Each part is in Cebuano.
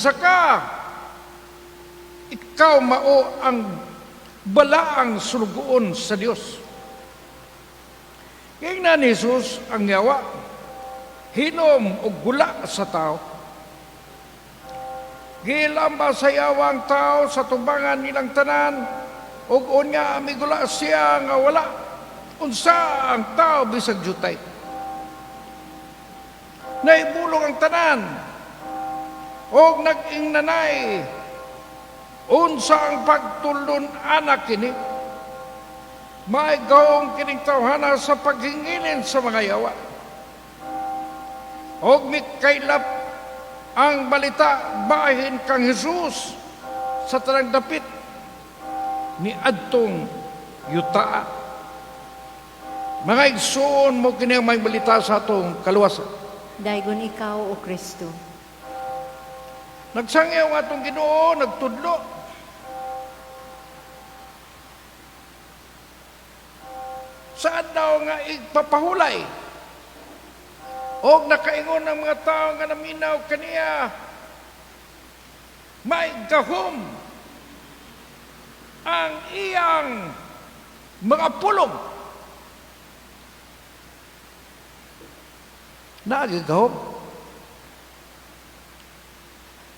Saka ikaw mao ang balaang sulugoon sa Dios." Giingnan ni Jesus ang yawa, "Hilom og gula sa tao." Gilamba sa yawa ang tao sa tubangan nilang tanan, ug unya migula siya nga wala unsa ang tao bisag jutay. Naibulong ang tanan og nag-ingnanay, "Unsa ang pagtulun-ana kini? May gahom kining tawhana sa paghingilin sa mga yawa." Og mikaylap ang balita bahin kang Jesus sa tanang dapit ni adtong yutaa. Mga igsoon, mao kini ang maayong balita sa atong kaluwasan. Daygon ikaw, O Kristo. Nagsangyaw ang atong Ginoo, nagtudlo. Sa adlaw nga igpapahulay. Og nakaingon ang mga tao nga naminaw kaniya, "May gahom ang iyang mga pulong." Naagi gahom.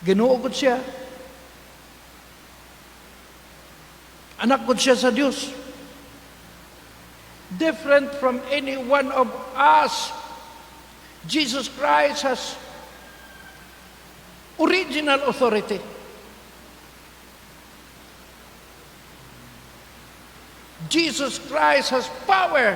Ginoo gud siya. Anak gud siya sa Dios. Different from any one of us. Jesus Christ has original authority. Jesus Christ has power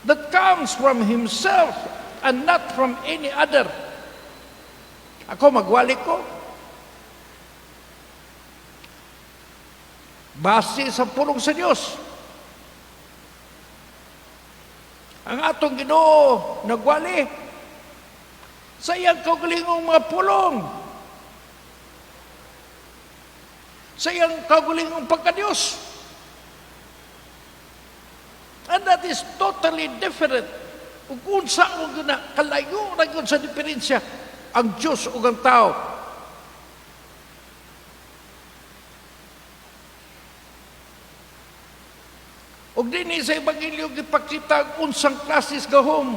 that comes from Himself and not from any other. Ako magwali ko base sa pulong sa Dios. Ang atong Ginoo nagwali sa iyang kaugalingong mga pulong, sa iyang kaugalingong pagkadiyos. And that is totally different. Ug unsa og na kalayo ra gyud sa diferensya ang Dios ug ang tao. Ug dinhi sa Ebanghelyo gipakita ang unsang klases gahom.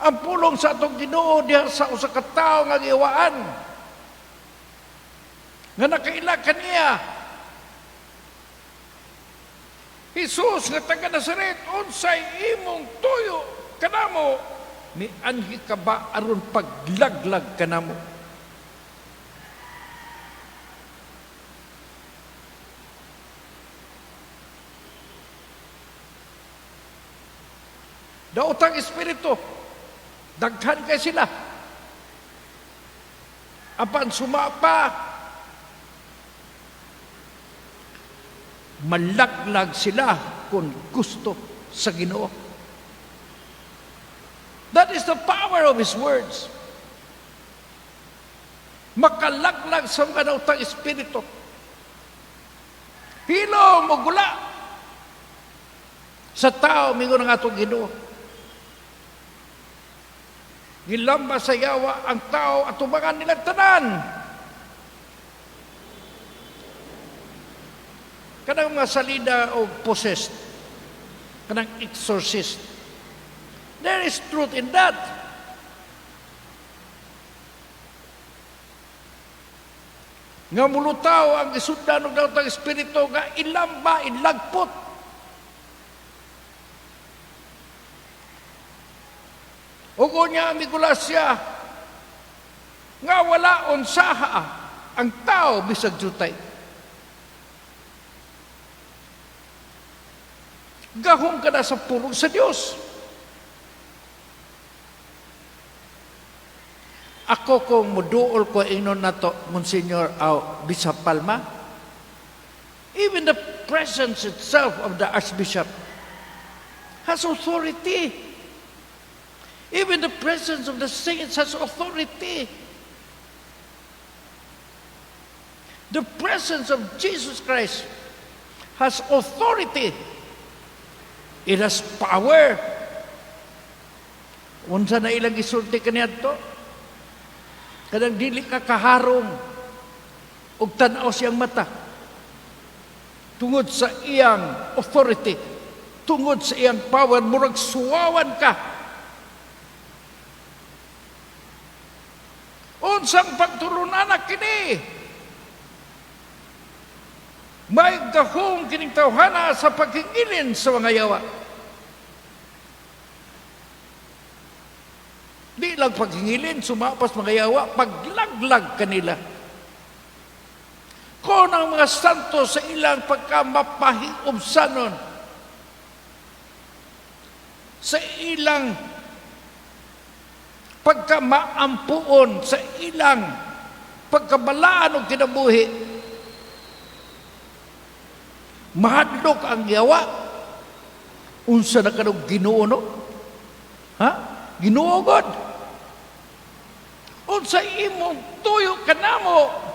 Ang pulong sa atong Ginoo diha sa usa ka tawo nga giwaan nga nakaila kaniya. "Jesus nga taga Nazaret, unsay imong tuyo kanamo? Mianhi ka ba aron paglaglag kanamo?" Daotang espiritu, daghan kay sila. Apan sumapa, malaglag sila kung gusto sa Ginoo. That is the power of His words. Makalaglag sa mga daotang espiritu. "Hilom og gula sa tao," mingon ang atong Ginoo. Gilamba sa yawa ang tao at tubangan nilang tanan. Kanang mga salida o possessed, kanang exorcist. There is truth in that. Nga mulutaw ang isundan og daotang espiritu nga ilamba, ilagpot. Ug unya migula siya nga wala unsaha ang tao bisag jutay. Gahom ka na sa pulong sa Dios. Ako kung muduol ko ingnon nato, Monsignor aw Bishop Palma, even the presence itself of the Archbishop has authority. Even the presence of the saints has authority. The presence of Jesus Christ has authority. It has power. Unsa na ilang gisulti kaniadto? Kanang dili ka kaharong og tan-aw siyang mata. Tungod sa iyang authority, tungod sa iyang power, murag suwawan ka. Unsang pagtulunan kini? May gahom kining tawhana sa paghingilin sa mga yawa. Di lang paghingilin, sumapas mga yawa, paglaglag kanila. Kung ang mga santo sa ilang pagkamapahiubsanon, sa ilang pagkamaampuon, sa ilang pagkabalaan og kinabuhi, mahadlok ang yawa. Unsa na kanog Ginoo, no? Ha? Ginoo God. Unsa imong tuyo kanamo?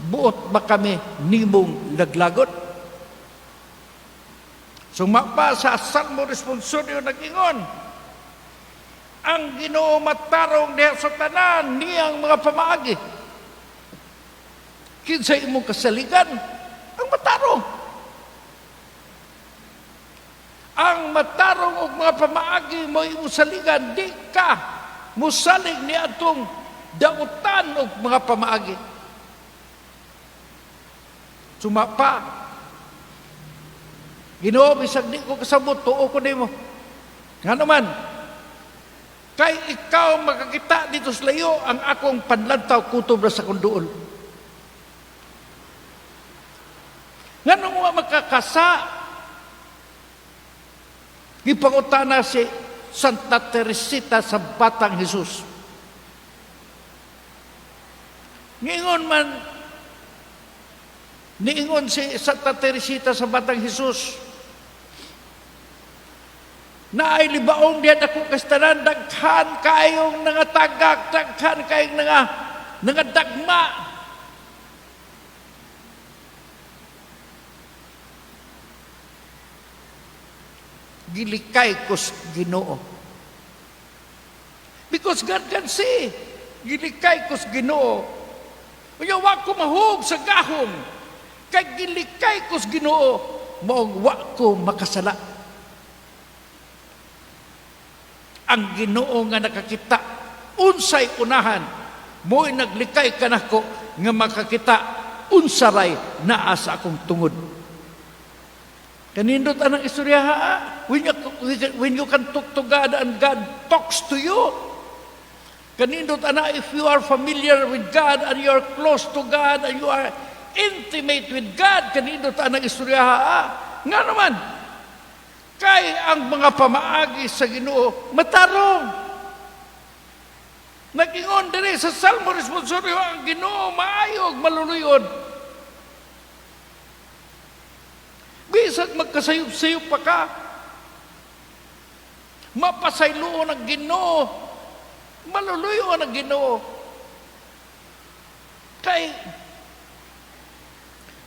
Buot ba kami nimong laglagon? Sumapa sa Salmo Responsorio nag-ingon, ang Ginoo matarong diha sa tanan niyang mga pamaagi. Kinsa imong kasaligan? Ang matarong. Ang matarong og mga pamaagi mo imong saligan, di ka musalig ni atong dautan og mga pamaagi. Sumapa. Ginoo, bisag di ko kasabot, tuo ko nimo. Ngano man, kay ikaw makakita dito sa layo, ang akong panlantaw kutob ra sa akong duol. Ngano mo makakasa? Gipangutana si Santa Teresita sa Batang Jesus. Ngingon man, niingon si Santa Teresita sa Batang Jesus, na ay libaong diyan ako kastanan, daghan kaayong nangatagak, daghan kaayong nangadagma. Gilikay ko sa Ginoo. Because God can see. Gilikay ko sa Ginoo. Unya wa ko mahug sa gahom. Kay gilikay ko sa Ginoo, maong wa ko makasala. Ang Ginoo nga nakakita unsay unahan, mo'y naglikay kanako nga makakita unsaray naa sa akong tungod. Kanindot anang istorya, ha? When you can talk to God and God talks to you. Kanindot ana, if you are familiar with God and you are close to God and you are intimate with God, kanindot anang istorya, ha? Nga naman, kay ang mga pamaagi sa Ginoo matarong. Nag-ingon diri sa Salmo Responsorio, ang Ginoo maayog maluluyon. Bisag magkasayop-sayop pa ka, mapasayloon ang Ginoo, maluluyon ang Ginoo. Kay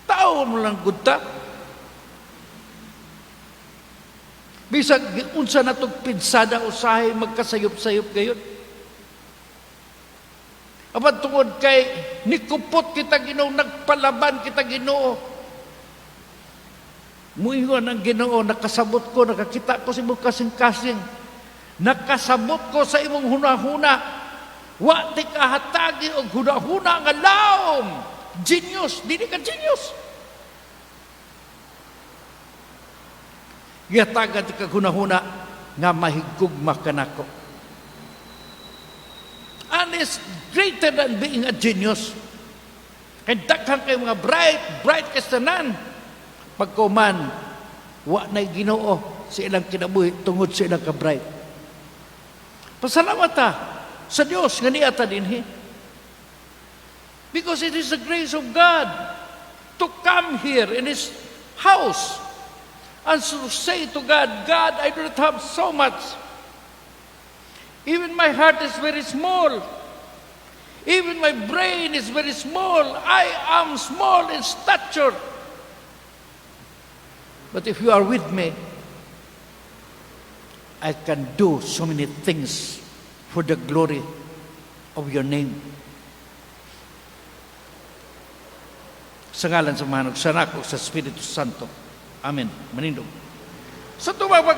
tao mo lang gud ta. Bisag unsa na tog pinsada usahay magkasayop-sayop gayon. Apan tungod kay nikupot kita Ginoo, nagpalaban kita Ginoo. Muingon ang Ginoo, nakasabot ko, nakakita ko sa imong kasing-kasing. Nakasabot ko sa imong hunahuna. Wa ti kahatagi og hunahuna nga laom. Genius, dili ka genius. Gihatagan ti kag hunahuna nga mahigugma kanako. And it's greater than being a genius. Kay daghan kay mga bright, bright kastanan. Pagkuman, wa na'y Ginoo sa ilang kinabuhi tungod sa ilang ka-bright. Pasalamat ta sa Dios nga niya ta dinhi. Because it is the grace of God to come here in His house and to say to God, God, I do not have so much. Even my heart is very small. Even my brain is very small. I am small in stature. But if you are with me, I can do so many things for the glory of your name. Sa ngalan sa Amahan, sa Anak, sa Espiritu Santo. Amen. Manindog. Sa tumawag